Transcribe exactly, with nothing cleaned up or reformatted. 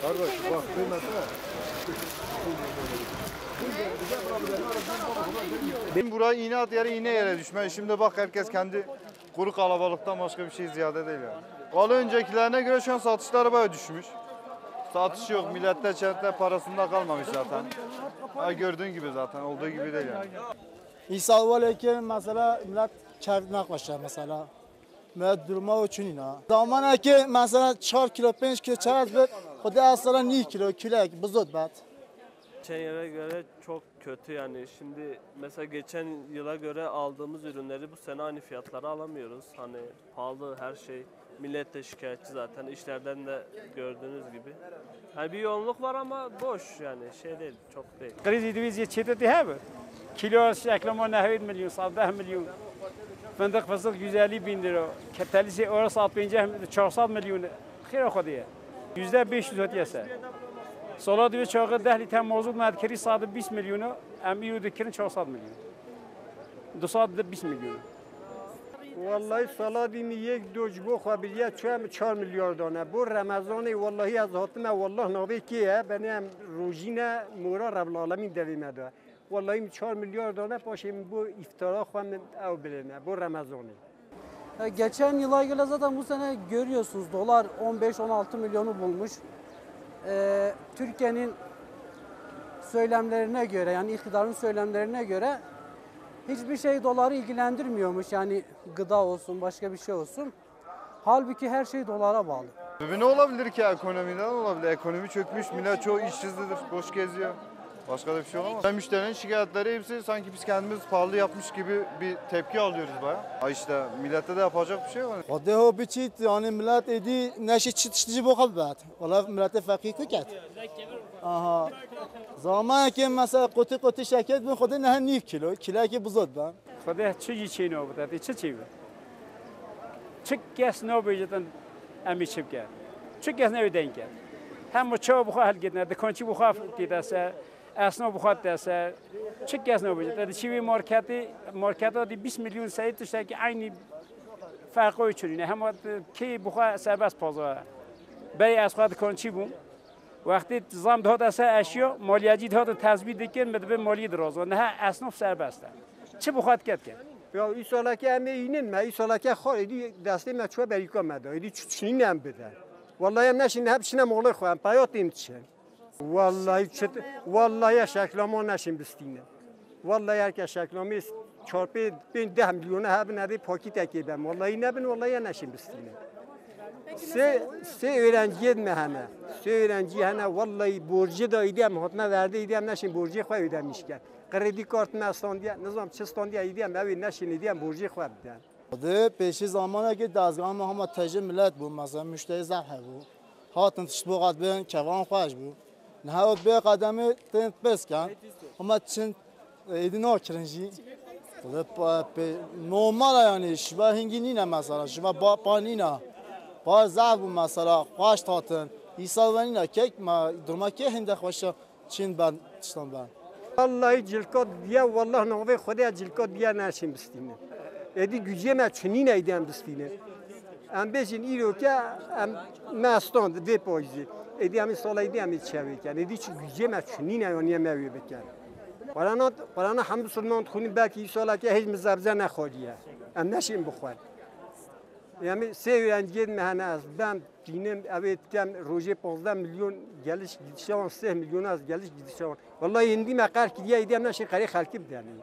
Kardeş, bak, kıymete. Benim buraya iğne at yere, iğne yere düşmez. Şimdi bak, herkes kendi kuru kalabalıktan başka bir şey ziyade değil yani. Valla öncekilerine göre şu an satışlar bayağı düşmüş. Satış yok, millette çente parasında kalmamış zaten. Ha, gördüğün gibi zaten, olduğu gibi değil yani. Îsal welê ki mesela millet kevnek başlar mesela. Millet duruma o çün îna. Zamanekî mesela çar kilo, pênc kilo çerez bir, xwedê esala nîv kilo, kilek, bizot bet. Geçen yıla göre çok kötü yani. Şimdi mesela geçen yıla göre aldığımız ürünleri bu sene aynı fiyatlara alamıyoruz. Hani pahalı her şey. Millet de şikayetçi zaten. İşlerden de gördüğünüz gibi. Hani bir yoğunluk var ama boş yani, şey değil, çok değil. Krîzî divîzê çêtir tê hebe. Kîlo şeklama nehwêd milyon, sed deh milyon. Fındık fıstık yüz elli bin lira. Ketelisi orası altmış, çar sed milyon. Xêra Xwedê ye. Yüzde beş yüz hatiye ser. Sala divê çaxê deh lître mazot me dikirî sed û bîst milyona, em îro dikirin çar sed milyon. Du sed û bîst milyon. Wellahî sala dî min yek do ji bo xwe biliye çûye min çar milyar dane. Bo Remezanê wellahî ez hatime, wellah navê kê ye, benê em rojî ne, mora Rebbil Alemîn devê me de. Wellahî min çar milyar dane, paşê min bo îftara xwe min ew birine, bo Remezanê. E, Geçen yıla göre zaten bu sene görüyorsunuz, dolar on beş on altı milyonu bulmuş. E, Türkiye'nin söylemlerine göre, yani iktidarın söylemlerine göre hiçbir şey doları ilgilendirmiyormuş, yani gıda olsun, başka bir şey olsun. Halbuki her şey dolara bağlı. Sebebi ne olabilir ki, ekonomiden olabilir? Ekonomi çökmüş, millet çoğu işsizdir, boş geziyor. Başka da bir şey olamaz. Müşterinin şikayetleri hepsi sanki biz kendimiz pahalı yapmış gibi bir tepki alıyoruz baya. Ha işte, millette de yapacak bir şey yok. Xwedê ho biçît, yani millet êdî neşî çi tiştî ji bo xwe bibet. Wala milletê feqîr ku ket. Aha. Zamanekê mesela qutî qutî şeket bin, xwedê nehe nîv kilo, kilekê bizot ben. Xwedê çi jî çê nabit, etê çi çê bi? Çi kes nabêje te em ê çi bike? Çi kes newê deng ke? Hema çawa bi xwe helgêtine, dikançî bi xwe tête ser, esnaf bi xwe tête ser. Çi kes nabêje te diçî wê marketê, marketa dî bîst milyon serî tiştekî eynî ferqa wê çinîne. Hema kê bi xwe serbest paza. Berê ez xwe dikançî bûm. Wextê zam dihate ser eşya, maliyecî dihatin tesbî dikin, min dibê maliyê dirazo. Niha esnaf serbest e. Çi bi xwe dike dike. Ya îsaleke em ê înin me, îsaleke xwe êdî destê me çûye berîka me de. Êdî çi çinîne em bide. Wellahî em neşîn heb çine molê xwe, em peya tên diçin. Wellahî çi, wellahî ya şeklama neşîn bistîne. Wellahî her kes şeklamê çar pê pênc deh milyona hebin, hebê pakîtekê bem. Wellahî nebin, wellahî ya neşîn bistîne. Sê, sê öğrenciyê me hene. Sê öğrencî hene, wellahî borcê de îdî em hatine verdê, îdî em neşîn borcê xwe ödemiş ken. Kredi kart me standiye, nizam çi standiye, îdî em ew ê neşîn, îdî em borcê xwe biden. Xwedê pêşî zamanekê dezgeha me hema tejê milet bû, mesela muşterî zehf hebû. Hatin tişt bo qet bên kevan xweş bû. Niha ot bê qedemê tên pês ken. Hema çin êdî nakirin jî. Xwedê pa- pê- normal e yani, şiva hingî nîne mesela, şiva ba pa nîne. Pa zehf bû mesela, xweş hatin. Îsal ve nîne, kek me durma kê hinde xweş e. Çin ben, tiştan ben. Wellahî cilka diye, wellah navê Xwedê cilka diye neşîn bistîne. Êdî gücê me çinîne êdî em bistîne. Em bêjin îro ke em me stand vê payîzê. Êdî em î sala êdî em ê çewê ken. Êdî çi gücê me çinîne yanî em ewê biken. Qurana, Qurana hemd Musulman dixwînin belkî î sala ke hêj min zebze nexwariye. Em neşên bixwen. Em ê sê öğrenciyê me hene ez ben Tînim, ev ê dikem rojê pazdeh milyon geliş gidişe wan, sih milyon ez geliş gidişe wan. Wellahî hindî me qerh kiriye, êdî em neşên qerê xelkî bidenê.